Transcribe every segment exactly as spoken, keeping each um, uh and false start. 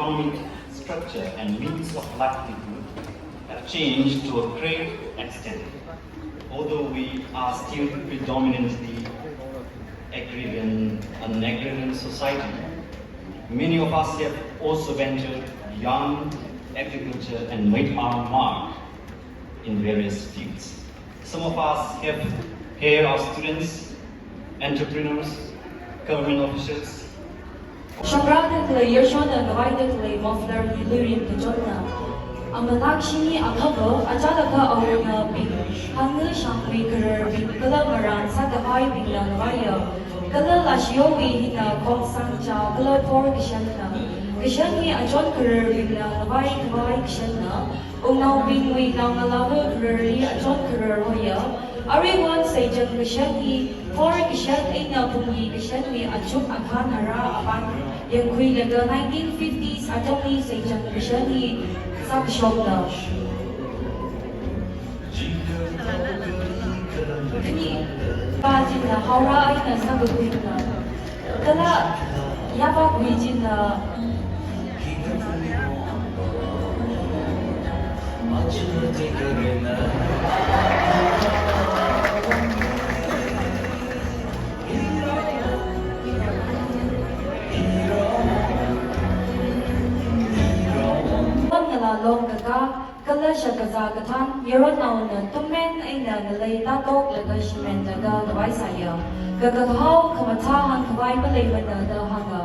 economic structure and means of livelihood have changed to a great extent. Although we are still predominantly agrarian, an agrarian society, many of us have also ventured beyond agriculture and made our mark in various fields. Some of us have here our students, entrepreneurs, government officials. Shokra da khalei, yarshona ngavai da khalei muffler hi luirin kachotna. Amalak shini akhava, achālakha awunabing, hangnu shangwui khararbing, kala marān sākahaibingna ngavaiya. Kala lashiyowui hina khongsangcha, kala phor kashanna. Kashan hi achon khararbingna ngavai khavai kashanna. Wungnaobingwui naongalāva khararli achon kharar hoya. Aruihon seichang kashan hi, phor kashan eina phungyi kashanwui achuk akhan ara apan yangkhuilaga nineteen fifties atamli seichang kashan hi sākashokna. Khani, pa china Haora eina sākakhuina. Kala, yāpākhui china. Pamnala long kaka, kala shakazā kathān, yaronnaona tumen eina ngalei tātoklaga shimenlaga ngavai sāya. Kakahao khamathā hāngkhavai maleimana da hānga.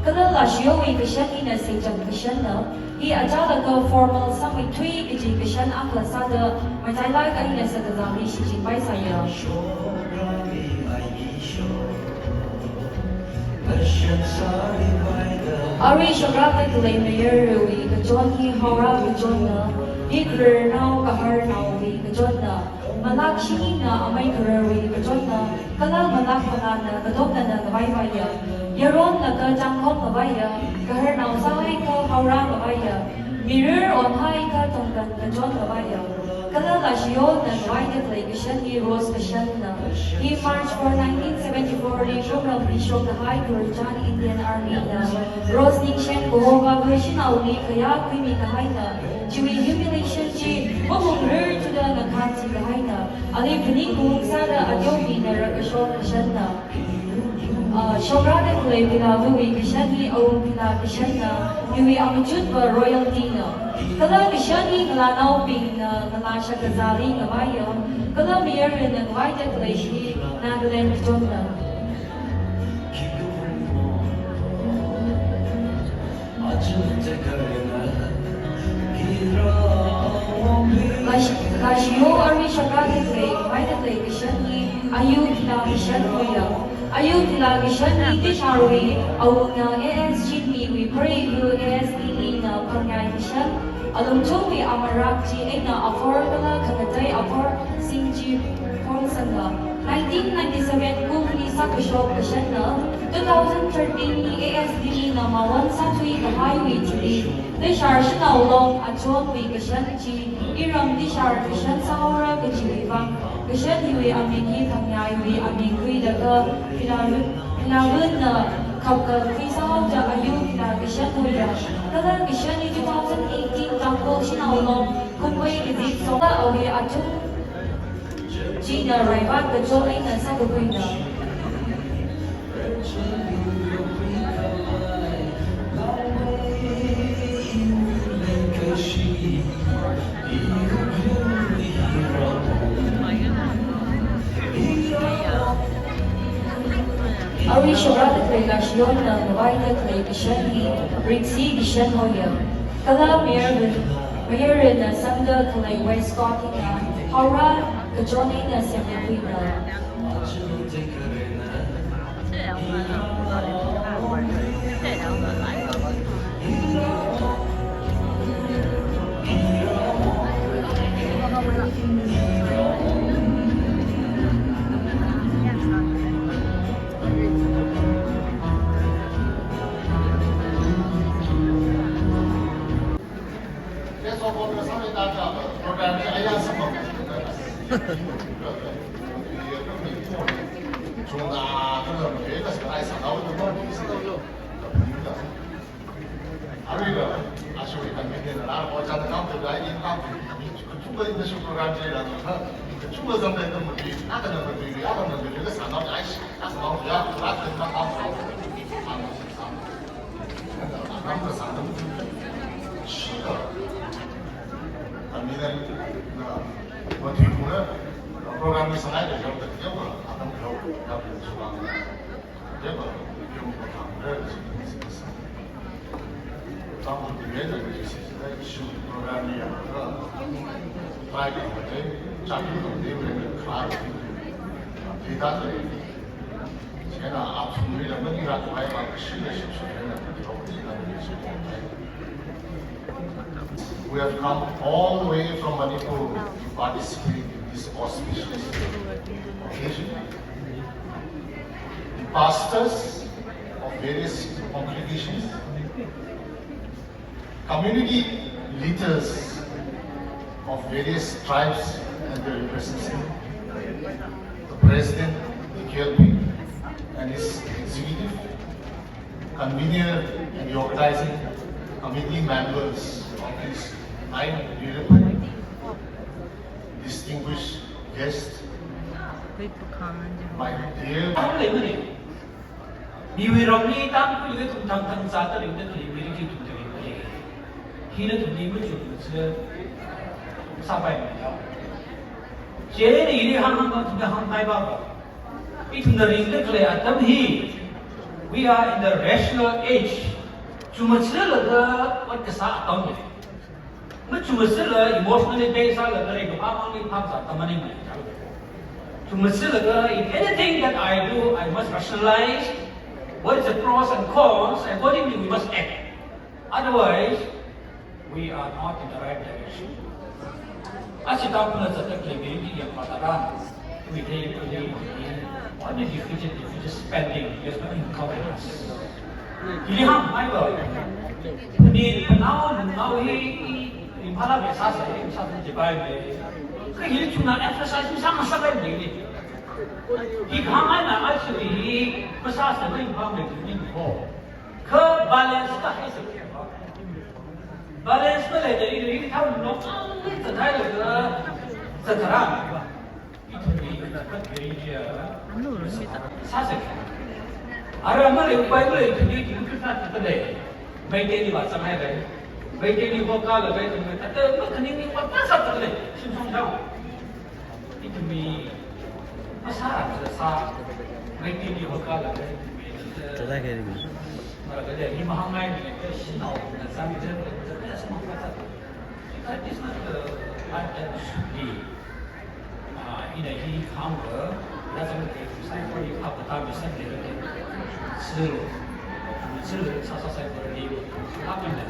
Kala lashiyowui kashan hina seichang kashanna, hi achālakha formal sāmeithui kaji kashan akha sāda, matailak eina shakazāli shichinpai sāya. Arui shokra da khalei mayarwui kachon hi Haora kachonna, hi khararnao kaharnaowui kachonna, malak shinina amei khararwui kachonna, kala malak pangana katoknana ngavaivaiya. Yaronlaga Changkhom ngavaiya, kaharnao sāhaikha Haora ngavaiya, mirar onhaikha Thongkhan kachon ngavaiya. Kala lashiyona ngavai da khalei kashan hi Rose kashanna. Hi March four, nineteen seventy-four li Kumramli shokahai Khararchan Indian Army na Rose Ningshen kahova kashanaoli khayā khuimi kahaina. Chiwui humiliation chi mamungrar thuda ngakhansi kahaina. Ali phaning kung sāda ateomina rākashok kashanna. Ah, shokra da khalei Philāvawui kashan hi awung philā kashanna, hiwui amachutva royalty na. Kala kashan hi ngalānaobingna ngalā shakazāli ngavaiya, kala mayarna ngavai da khalei hi Nagaland kachonna. Lash-, lashiyo arui shokra da khalei, ngavai da khalei kashan hi, ayu philā kashan hoya. Ayu philā kashan hi Tisharwui awungna A S Jigmewui preiva A S Lilina phangyai kashan, alungchungwui amarak chi eina aphor kala khangatei aphor sing chi phongsanga. Nineteen ninety-seven kumli sākashok kashanna, two thousand thirteen li A S Lilina mawon sāthui kahaiwui thili, Tishar shanao long achonwui kashan chi, iram Tishar kashan sāhaora kajiwui vang, kashan hiwui aming hi phangyaiwui aming khuilaga, Philā-, Philāvana khapkakhui sāhaoda ayu philā kashan hoya. Kala kashan hi two thousand eighteen Tangkhul shanao long, Khumpui kazip songda awui athum china raivat kachon eina sākakhuina. Arui shokra da khalei lashiyona ngavai da khalei kashan hi Riksi kashan hoya. Kala mayar, mayarna sangda khalei waistcoat hina Haora kachon eina semkakhuina. Program chi rāngathā, kachungkha zangda khamati, akha na mati, akha na mati, kasāna, ai, akha na ya, akha na ya, akha na sāna, shika. Ami na, na, mati kuna, program ni sangai da, yau da, yau da, akha na yau, yau da, shika. We have come all the way from Manipur to participate in this auspicious occasion. The pastors of various congregations, community leaders of various tribes and their representatives, the president, the K L P, and his executive, convener and the organizing committee members of this nine beautiful, distinguished guests, my dear Miwui rongli tangkhuilaga ithum thangthang zāda ringda khalei mirin hi ithum tangda lei. Hi nathumli machukmachā sāpaimana. Chieina ili hānghāngda ithumli hāngpaipapa. Ithumna ringda khalei atam hi, we are in the rational age. Chukmachālaga ot kasā atam lei. Machukmachāla emotionally based sālaga ringkaphā mangli phap zat tamani mai. Chukmachālaga, in anything that I do, I must rationalize what is the pros and cons, accordingly we must act. Otherwise, we are not in the right direction. Achi tangkhuna zatda khalei mirin hi yangpā tharan, we take, we take, what is the future, the future spending, just not encourage us. Hili hāngmeiva. Phaning, phanao, nungnao hi, i, Imphalli sāsei, sāsei jipaimei. Kha hili chungna emphasize masāngasakpaimei. Hi khangaina actually hi, masāsei Imphalmei ni ho. Kha balance kahaisei khe ba. Balance maleida i, i tham no, zathai laga, zatharan ba. Ithumli khat kiri jiya. Sāsei. Ara malei upai malei ithumli ithum khat khat lei. Meiteili vāzanghaira. Meiteili hokalaga ithum khat khat makhaningli vāzat khat lei. Shimshong shong. Ithumli masā sā. Meiteili hokalaga ithumli. Tada kiri. Mara kada hi mahāngngai ni, shinao na zangzang, sāsei. That is not the life that should be. Ah, ina hi khangkha, lazang te, saikora hi phaptā mi san le te. Silo. Silo, sāsā saikora li, lapen le.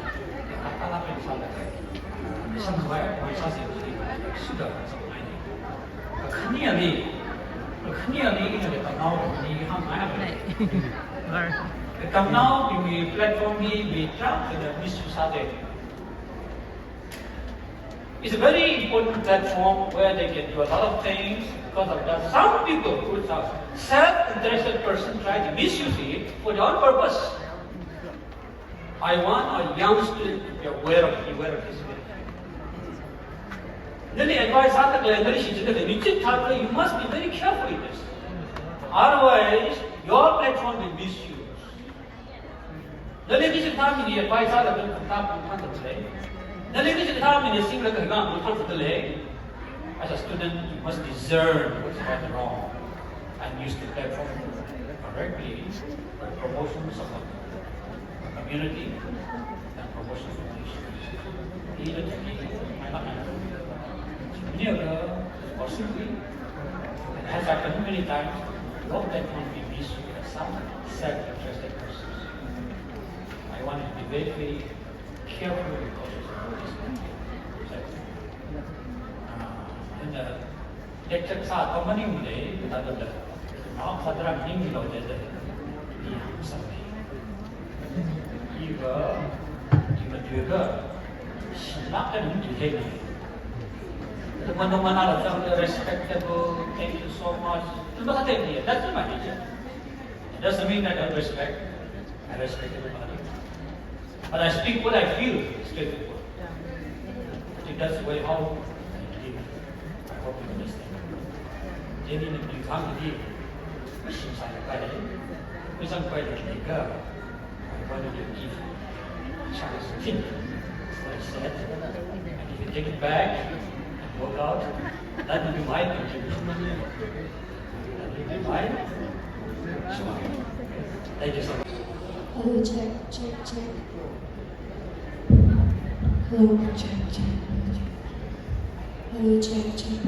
Kata lapen sāla te. San vai, koi sāsei, suda, sāmai ni. Khani ani, khani ani, ina le tamnao, ni hāngngai le. Tamnao, mi platform ni, mi tra, kena misuse sāde. It's a very important platform where they can do a lot of things. Because of that, some people who are self-interested person try to misuse it for their own purpose. I want our young students to be aware of, be aware of this. Nali advice sāda khalei, nali shichinda khalei, mi chithāda khalei, you must be very careful in this. Otherwise, your platform will misuse. Nali kachikathā mili advice sālaga kachikathā pung thānda khalei. Nali kachikathā mili singlaga kachikathā pung thānda khalei. As a student, you must discern what's right and wrong and use the platform correctly for the promotions of the community and promotions of the nation. Ina tani, ina tani, possibly, it has happened many times, not that one be missed with some self-interested persons. I want to be very, very careful and cautious about this. Uh, and, uh, lecture sā to maningmale, thāda da. Nao sādara maningmalo da da. Ni hāngsāmei. Iva, iva tuiga, shilāk eina tuithei ni. Teman-teman ala zangda respectable, thank you so much. Teman sāthei ni, that's not my teacher. It doesn't mean I don't respect. I respect everybody. But I speak what I feel straightforward. I think that's the way how I live. Jenny, ningkhāng di, mashim sālaga lei, kazang pailei ka, I want to give chance to finish what I said. And if you take it back and walk out, that will be my contribution. That will be my smile. Thank you so much. Hello, check, check, check. Hello, check, check. Hello, check, check.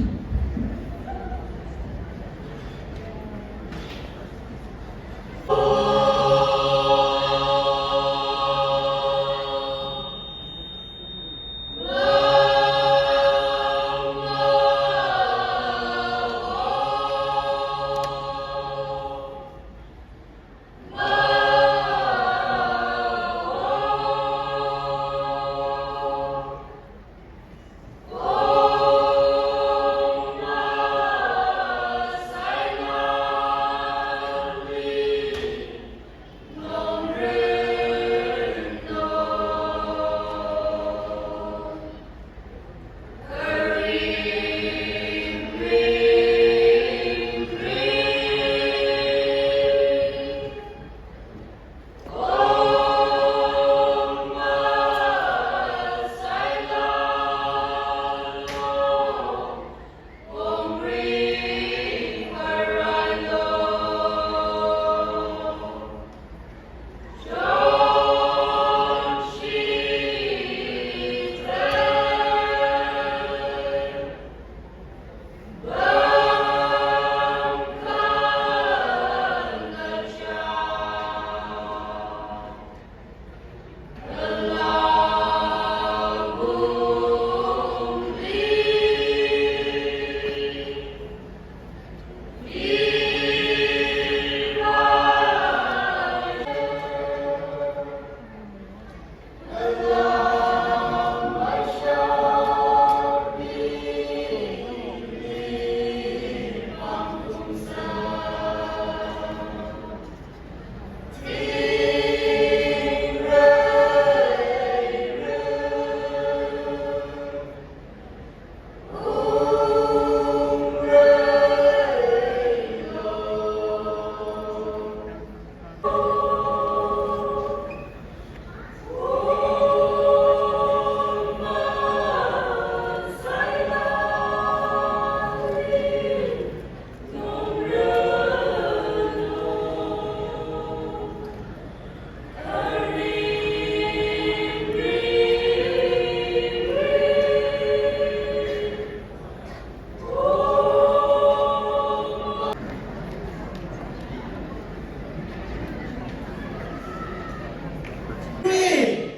Three,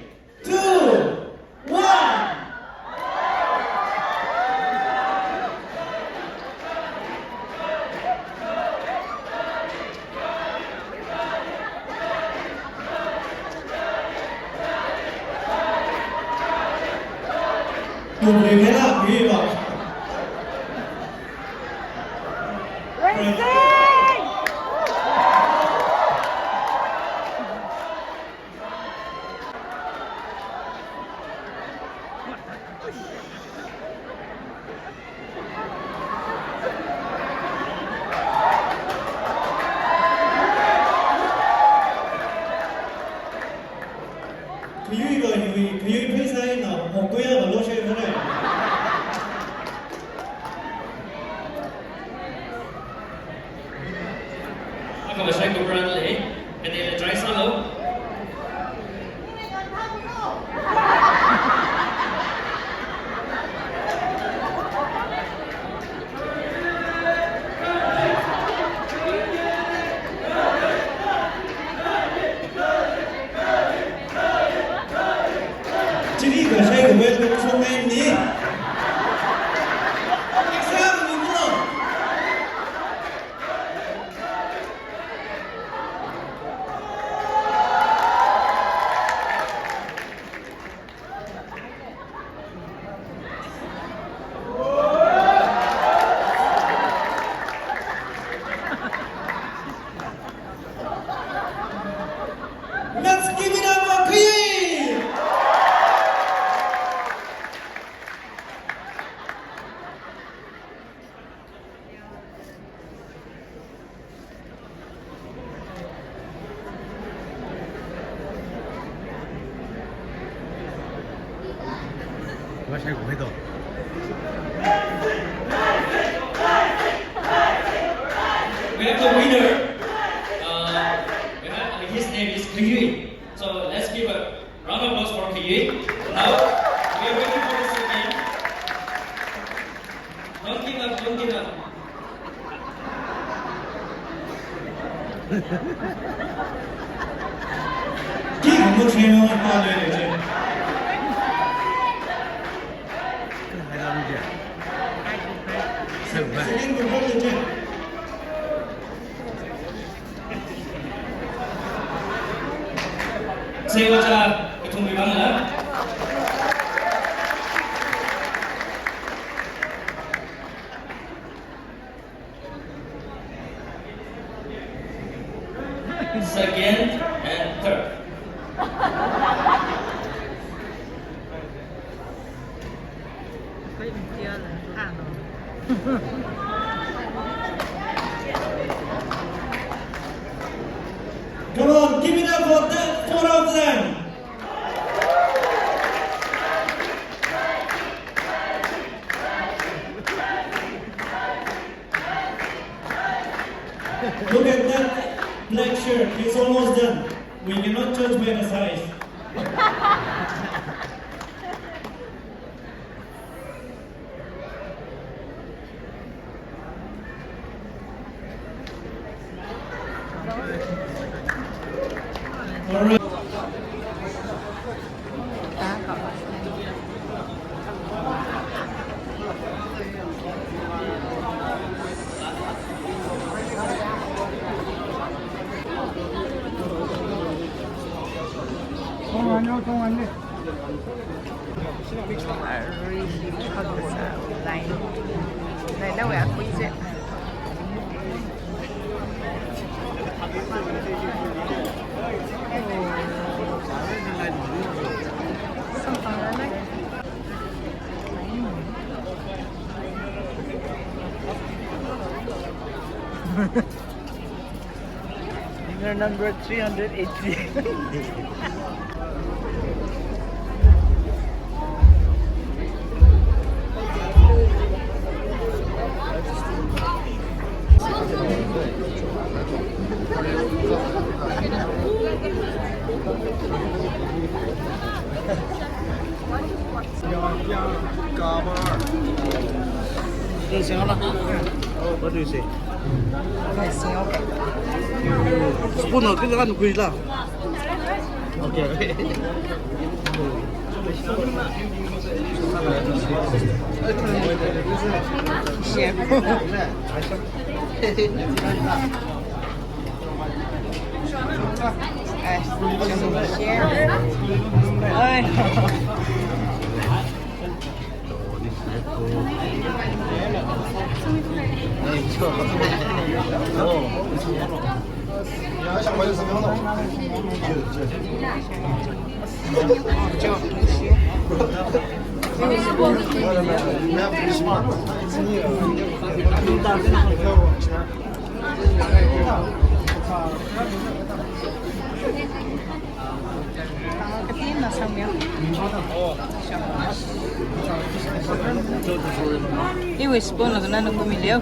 two, one. Kayui lo, yui, kayui pheisā eina, mokkuiya lo share kare. We have the winner. Uh, we have, his name is Kayui. So let's give a round of applause for Kayui. Now, we are waiting for the second. Don't give up, don't give up. Seiwacha, kathum mi bang la. Second and third. Come on, give it up for that, four of them. Look at that black shirt. He's almost done. We cannot judge by the size. All right. Winner number three hundred eighty. What do you say? Spoon or kila kan kuila. Okay. Chef. Iwui spoon laga nana kumileo.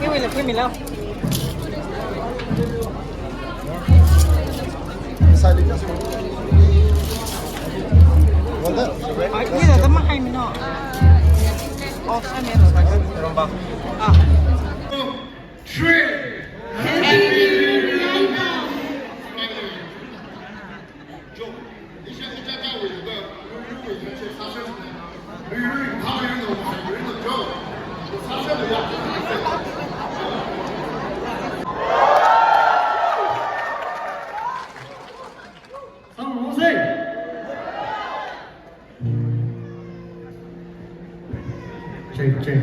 Iwui la kumileo. Ai, ni da ma hai mi no. Oh, sa mi no. Ah. Three. Check, check.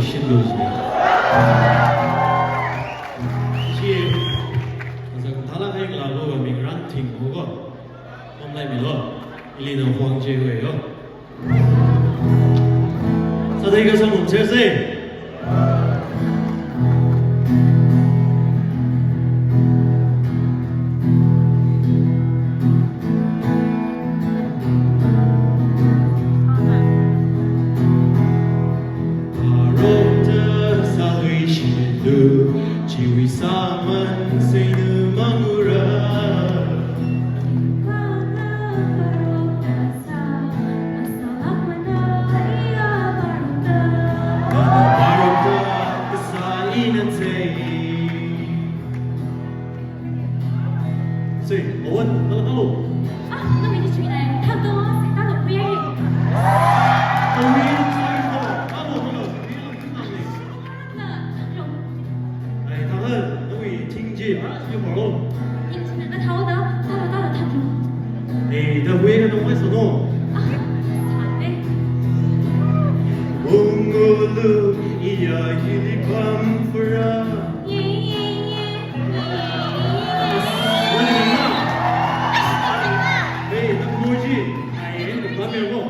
Shindu jine. Ishi, masak thala kaing labo ba ming Rangthing ho ko. Pamlaimilu. Ili na huang je hui yo. Sādai kasā mum sese. Pharokta sāluishitlu, chiwui sāman seina mangura. Pharokta kasā ina thei. Say, Owen, hello, hello. Ah, no, we just realized. Hello, hello, hello. Hello, hello, hello. Ai, thāda, nawui thingji, ah, you follow. Thingji na thāda, thāda, thāda, thāda. Ai, da hui na nawui sono. Ah, sāde. Ungulu iya hili pamphara. Ye, ye, ye, ye, ye, ye. Wani na. Ai, da moji. Ai, da pamphara.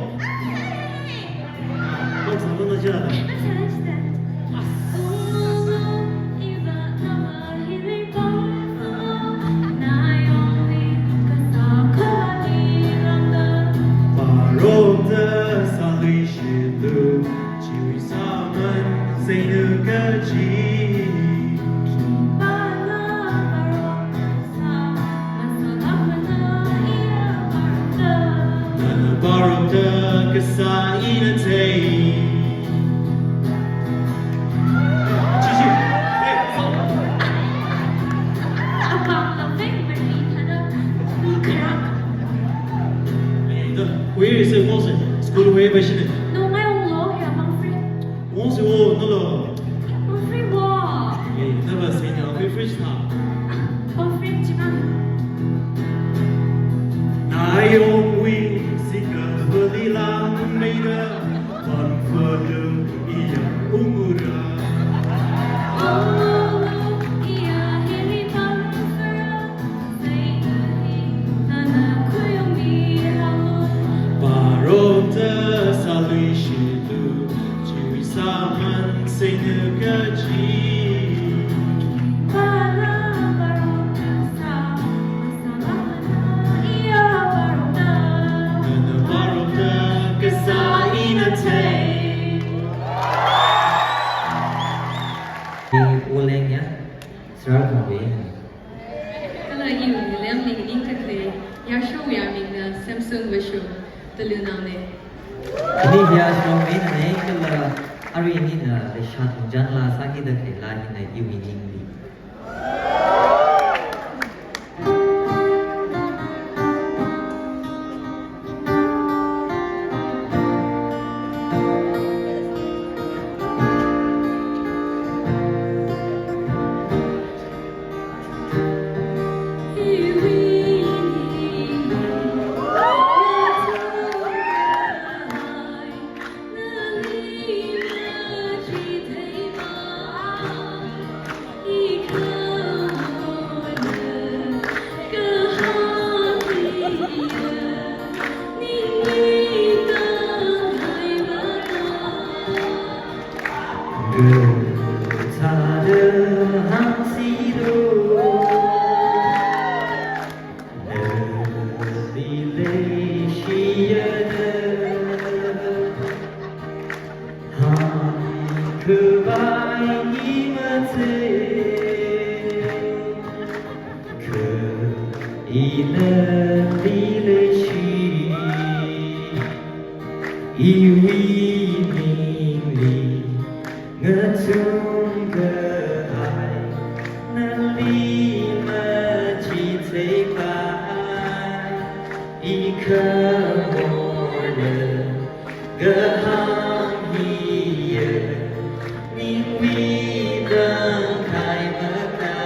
Pharokta sāluishitlu, chiwui sāman seina kaji. Nana pharokta kasā ina thei. Chichi. Hey, so. Hey, the, where is it, Wilson? School where is it? No, my own law, yeah, my friend. Wongsi wo, nalo. Pamphara wo. Eh, nava senior, pamphara chi tha. Pamphara chimang. Naomi sika vali langmeida, pamphara iya ungura. Oh, iya hili pamphara. Pharokta sāluishitlu, chiwui sāman seina kaji. Nana pharokta kasā ina thei. Di uleng ya, serar kongwe. Kala iwui ngalem ningning kathei, yāshowui aming na Samson Vashu, Talunao ne. Ani yāshowui ne, kala arui nina leishat mungjan la sāki da khalei la hina iwui ningli. Iwui mingli ngathum kahai, nali machitheipai, i khamorna kahāng hiya, ningwui tangkhai mata.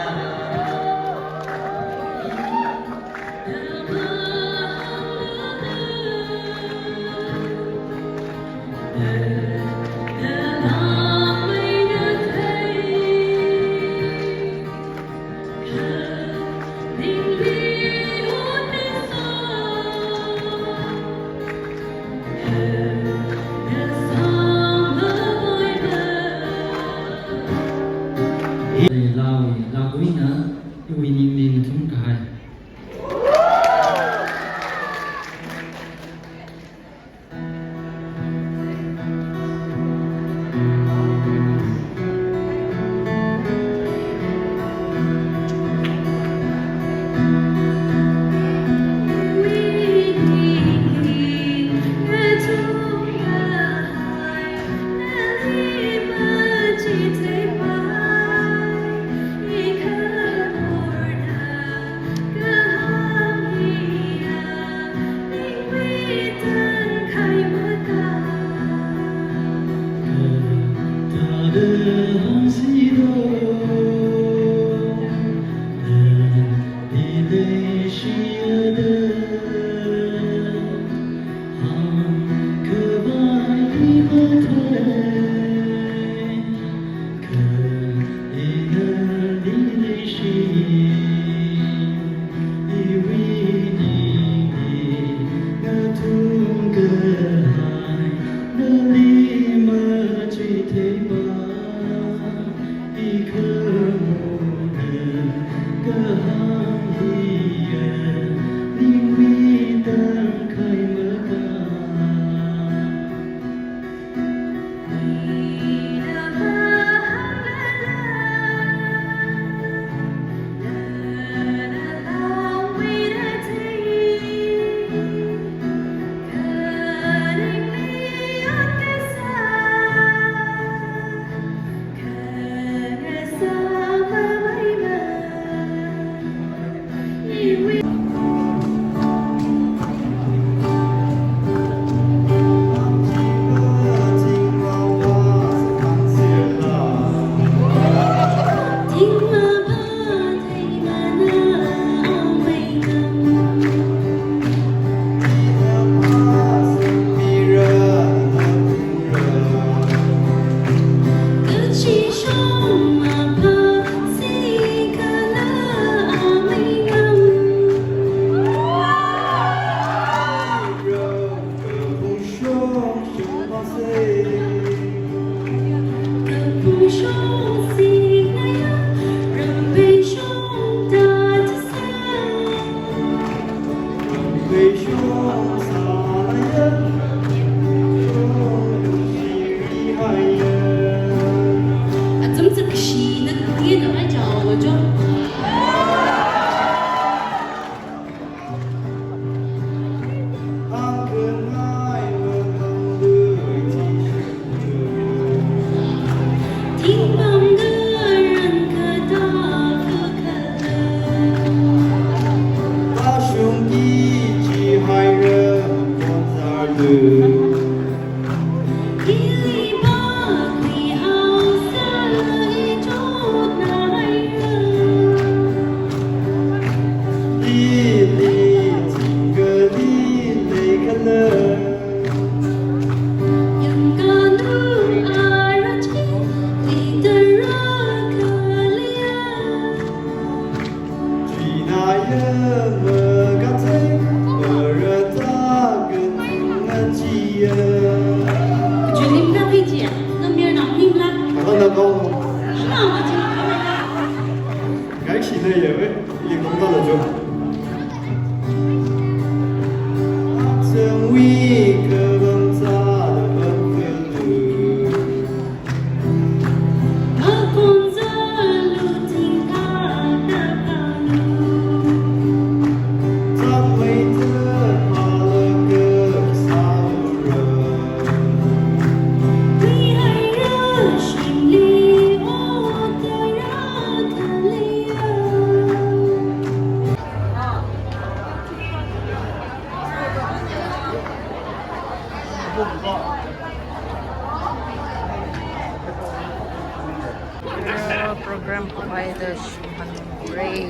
Program provider Shumhan Ray.